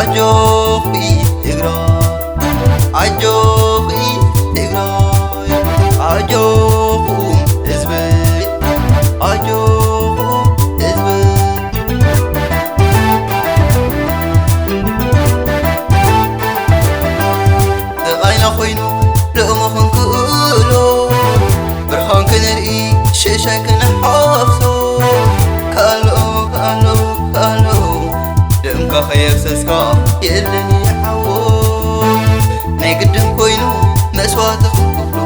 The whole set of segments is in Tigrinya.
ኣጆኺ ትግራይ፣ ኣጆኺ ትግራይ፣ ኣጆኹም ህዝበይ፣ ኣጆኹም ህዝበይ። ስቓይና ኮይኑ ሎሚ ክንክእሎ፣ ብርሃን ክንርኢ ሽሻይ ክንሓፍሶ። ካሎ፣ ካሎ፣ ካሎ፣ ደምካ ከየፍሰስካ የለን ይሓዎ። ናይ ግድን ኮይኑ መስዋእቲ ክንክፍሎ፣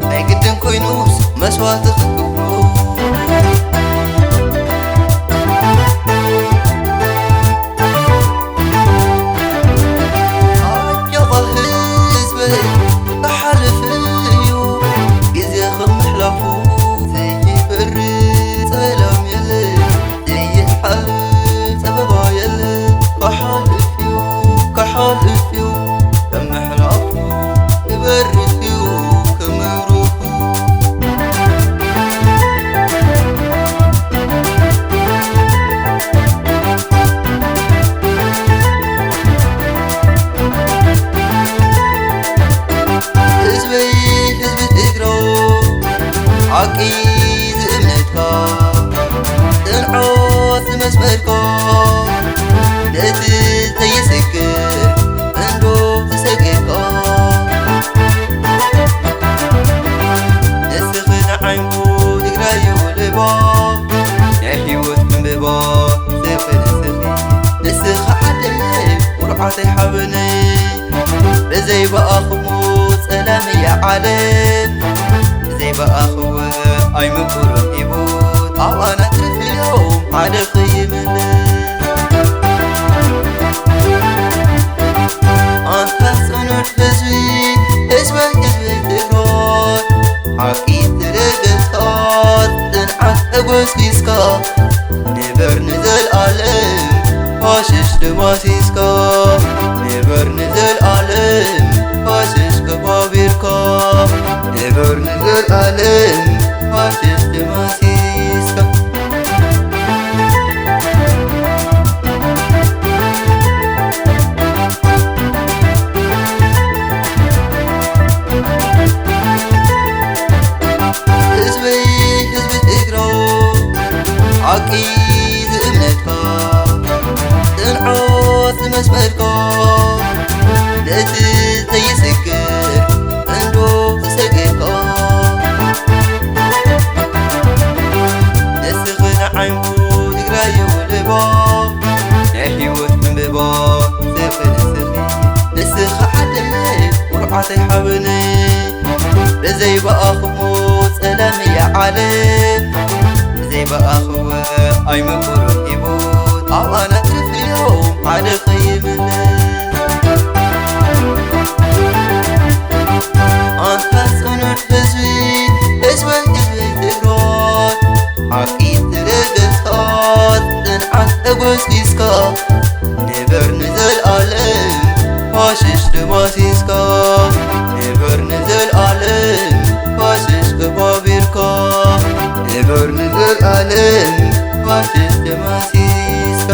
ናይ ግድን ኮይኑስ መስዋእቲ ክንክፍሎ። ኣጆኻ ህዝበይ ክሓልፍ እዩ ግዜ ከም ምሕላፉ፣ ዘይበርድ ጸላም የለ ዘይሓልፍ ጸበባ የለ። ክሓልፍ እዩ ክሓልፍ እዩ ከም ምሕላፉ፣ ክበርድ እዩ ከም ምብራኹ። ህዝበይ ህዝቢ ትግሮ፣ ሓቂ ዝእምነትካ፣ ጽንዓት ዝመስመርካ፣ ነቲ ዘይስግር እንዶ ዝሰገርካ፣ ንስኺ ንዓይንኩ ትግራይ እዩ ልባ፣ ናይ ህይወት ዕምበባ፣ ስኺ ንስኺ፣ ንስኺ ዓደይ፣ ኩርዓተይ ሓበነይ። ብዘይ ብኣኽዎ ጸላም እያ ዓለም፣ ብዘይ ብኣኽዎ ኣይምቁርን ሂቦት፣ ኣብኣና ትርፊ እዮም ሓደ ኸይምልስ። ኣንታ ጽኑዕ ህዝቢ፣ ህዝበይ፣ ህዝበይ ትግራይ፣ ሓቂ ትረገጽካ፣ ጽንዓት ተጎስጒስካ፣ ንበር ንዘልኣለም ፋሽስት ደማሲስካ፣ ንበር ንዘልኣለም ፋሽስት ከባቢርካ፣ ንበር ንዘልኣለም ፋሽስት ደማሲስካ። ህዝበይ ህዝቢ ትግሮ፣ ሓቂ ዝእምነትካ፣ ጽንዓት ዝመስመርካ፣ ነቲ ዘይስግር እንዶ ዝሰገርካ፣ ንስኺ ንዓይንኩ ትግራይ እዩ ልባ፣ ናይ ህይወት ዕምበባ፣ ስኺ ንስኺ፣ ንስኺ ዓደይ፣ ኩርዓተይ ሓበነይ። ብዘይ ብኣኽሞ ጸላም እያ ዓለም፣ ብዘይ ብኣኽወ ኣይምቁርን ሂቦት፣ ኣብኣና ትርፊ እዮም ሓደ ኸይምልስ። ኣንታ ጽኑዕ ህዝቢ፣ ህዝበይ፣ ህዝበይ ትግራይ፣ ሓቂ ትረገጽካ፣ ጽንዓት ተጎስጒስካ፣ ንበር ንዘልኣለም ፋሽስት ደማሲስካ፣ ንበር ንዘልኣለም ፋሽስት ከባቢርካ፣ ንበር ንዘልኣለም ፋሽስት ደማሲስካ።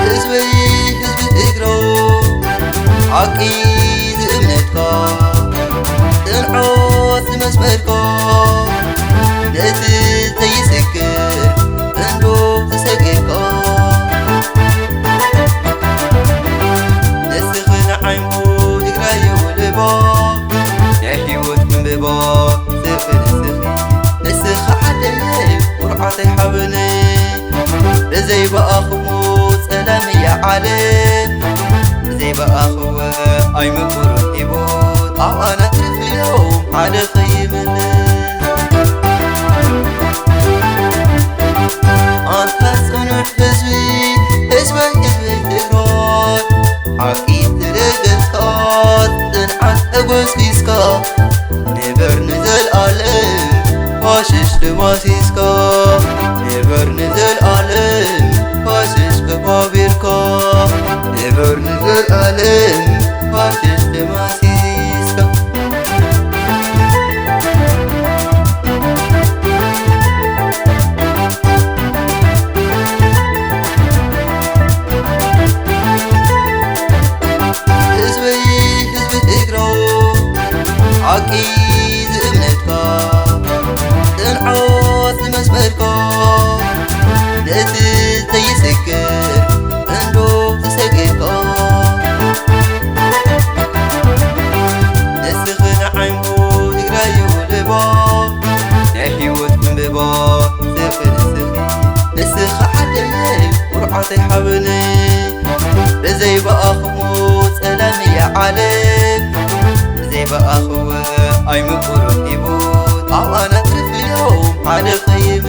ህዝበይ ህዝቢ ትግሮ፣ ሓቂ ዝእምነትካ፣ ጽንዓት ዝመስመርካ፣ ነቲ ዘይስግር እንዶ ዝሰገርካ፣ ንስኺ ንዓይንኩ ትግራይ እዩ ልባ፣ ናይ ህይወት ዕምበባ፣ ስኺ ንስኺ፣ ንስኺ ዓደይ፣ ኩርዓተይ ሓበነይ። ብዘይ ብኣኽሞ ጸላም እያ ዓለም፣ ብዘይ ብኣኽወ ኣይምቁርን ሂቦት፣ ኣብኣና ትርፊ እዮም ሓደ ኸይምልስ። ኣንታ ጽኑዕ ህዝቢ፣ ህዝበይ፣ ህዝበይ ትግራይ፣ ሓቂ ትረገጽካ፣ ጽንዓት ተጎስጒስካ፣ ንበር ንዘልኣለም ፋሽስት ደማሲስካ፣ ንበር ንዘልኣለም ፋሽስት ከባቢርካ፣ ንበር ንዘልኣለም ፋሽስት ደማሲስካ። ዓተይ ሓበነይ ብዘይ ብኣኽሞ ጸላም እያ ዓለም። ብዘይ ብኣኽወ ኣይምቁሩ ሂቡት ኣብ ኣና ትፍዮም ሓደ ኸይብ